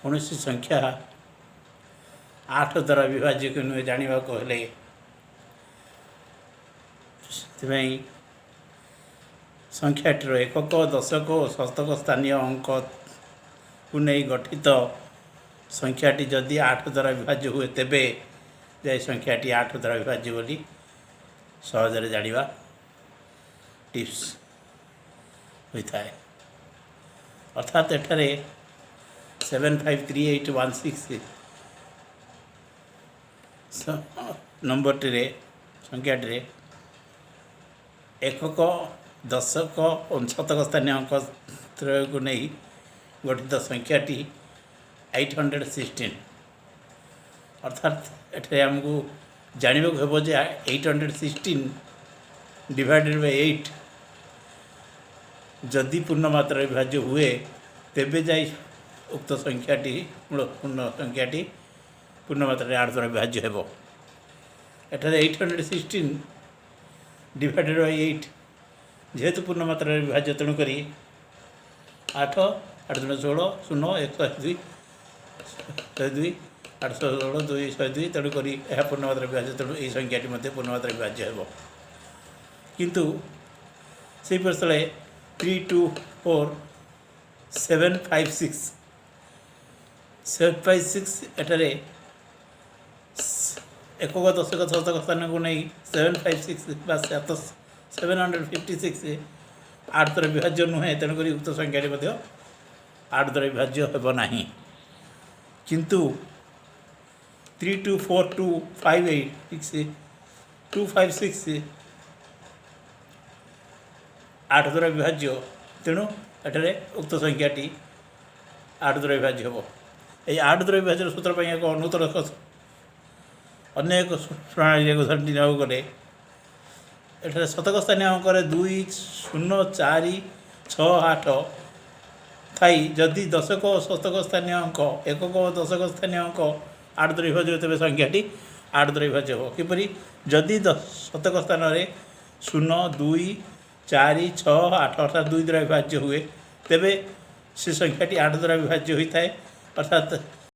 କୌଣସି ସଂଖ୍ୟା 8 ଦ୍ୱାରା ବିଭାଜ୍ୟ କି ନୁହେଁ ଜାଣିବାକୁ ହେଲେ, ସେଥିପାଇଁ ସଂଖ୍ୟାଟିର ଏକକ, ଦଶକ ଓ ଶତକ ସ୍ଥାନୀୟ ଅଙ୍କକୁ ନେଇ ଗଠିତ ସଂଖ୍ୟାଟି ଯଦି 8 ଦ୍ୱାରା ବିଭାଜ୍ୟ ହୁଏ, ତେବେ ଯାଇ ସଂଖ୍ୟାଟି 8 ଦ୍ୱାରା ବିଭାଜ୍ୟ ବୋଲି ସହଜରେ ଜାଣିବା ଟିପ୍ସ ହୋଇଥାଏ। ଅର୍ଥାତ୍ ଏଠାରେ 753816 ନମ୍ବରଟିରେ, ସଂଖ୍ୟାଟିରେ ଏକକ, ଦଶକ ଓ ଶତକ ସ୍ଥାନୀୟ ଅଙ୍କ ତ୍ରୟକୁ ନେଇ ଗଠିତ ସଂଖ୍ୟାଟି 816। ଅର୍ଥାତ୍ ଏଠାରେ ଆମକୁ ଜାଣିବାକୁ ହେବ ଯେ 816 divided by 8 ଯଦି ପୂର୍ଣ୍ଣ ମାତ୍ରାରେ ବିଭାଜ୍ୟ ହୁଏ, ତେବେ ଯାଇ ଉକ୍ତ ସଂଖ୍ୟାଟି, ମୂଳ ପୂର୍ଣ୍ଣ ସଂଖ୍ୟାଟି ପୂର୍ଣ୍ଣ ମାତ୍ରାରେ 8 ଦ୍ୱାରା ବିଭାଜ୍ୟ ହେବ। ଏଠାରେ 816 divided by 8 ଯେହେତୁ ପୂର୍ଣ୍ଣ ମାତ୍ରାରେ ବିଭାଜ୍ୟ, ତେଣୁକରି 8 8 ଦୁଣ 16, 0, 1, 102, 102, 816, 2, 102। ତେଣୁକରି ଏହା ପୂର୍ଣ୍ଣ ମାତ୍ରାରେ ବିଭାଜ୍ୟ। ତେଣୁ ଏହି ସଂଖ୍ୟାଟି ମଧ୍ୟ ପୂର୍ଣ୍ଣ ମାତ୍ରାରେ ବିଭାଜ୍ୟ ହେବ। କିନ୍ତୁ ସେହିପରି ସ୍ଥଳେ 324756, 756, ଏଠାରେ ଏକକ, ଦଶକ, ଶତକ ସ୍ଥାନକୁ ନେଇ 756 ବା 756 8 ଦ୍ୱାରା ବିଭାଜ୍ୟ ନୁହେଁ। ତେଣୁକରି ଉକ୍ତ ସଂଖ୍ୟାଟି ମଧ୍ୟ 8 ଦ୍ୱାରା ବିଭାଜ୍ୟ ହେବ ନାହିଁ। କିନ୍ତୁ 32425 8 6 256 8 ଦ୍ୱାରା ବିଭାଜ୍ୟ। ତେଣୁ ଏଠାରେ ଉକ୍ତ ସଂଖ୍ୟାଟି 8 ଦ୍ୱାରା ବିଭାଜ୍ୟ ହେବ। ଏହି 8 ଦ୍ୱାରା ବିଭାଜ୍ୟର ସୂତ୍ର ପାଇଁ ଏକ ନୂତନ, ଅନ୍ୟ ଏକ ପ୍ରଣାଳୀରେ ଉଦାହରଣଟି ନେବାକୁ ଗଲେ, ଏଠାରେ ଶତକ ସ୍ଥାନୀୟ ଅଙ୍କରେ 2, 0, 4, 6, 8 ଥାଇ ଯଦି ଦଶକ ଓ ଶତକ ସ୍ଥାନୀୟ ଅଙ୍କ, ଏକକ ଓ ଦଶକ ସ୍ଥାନୀୟ ଅଙ୍କ 8 ଦ୍ୱାରା ବିଭାଜ୍ୟ, ତେବେ ସଂଖ୍ୟାଟି 8 ଦ୍ୱାରା ବିଭାଜ୍ୟ ହେବ କିପରି? ଯଦି ଶତକ ସ୍ଥାନରେ 0, 2, 4, 6, 8, ଅର୍ଥାତ୍ 2 ଦ୍ୱାରା ବିଭାଜ୍ୟ ହୁଏ, ତେବେ ସେ ସଂଖ୍ୟାଟି 8 ଦ୍ୱାରା ବିଭାଜ୍ୟ ହୋଇଥାଏ। ଅର୍ଥାତ୍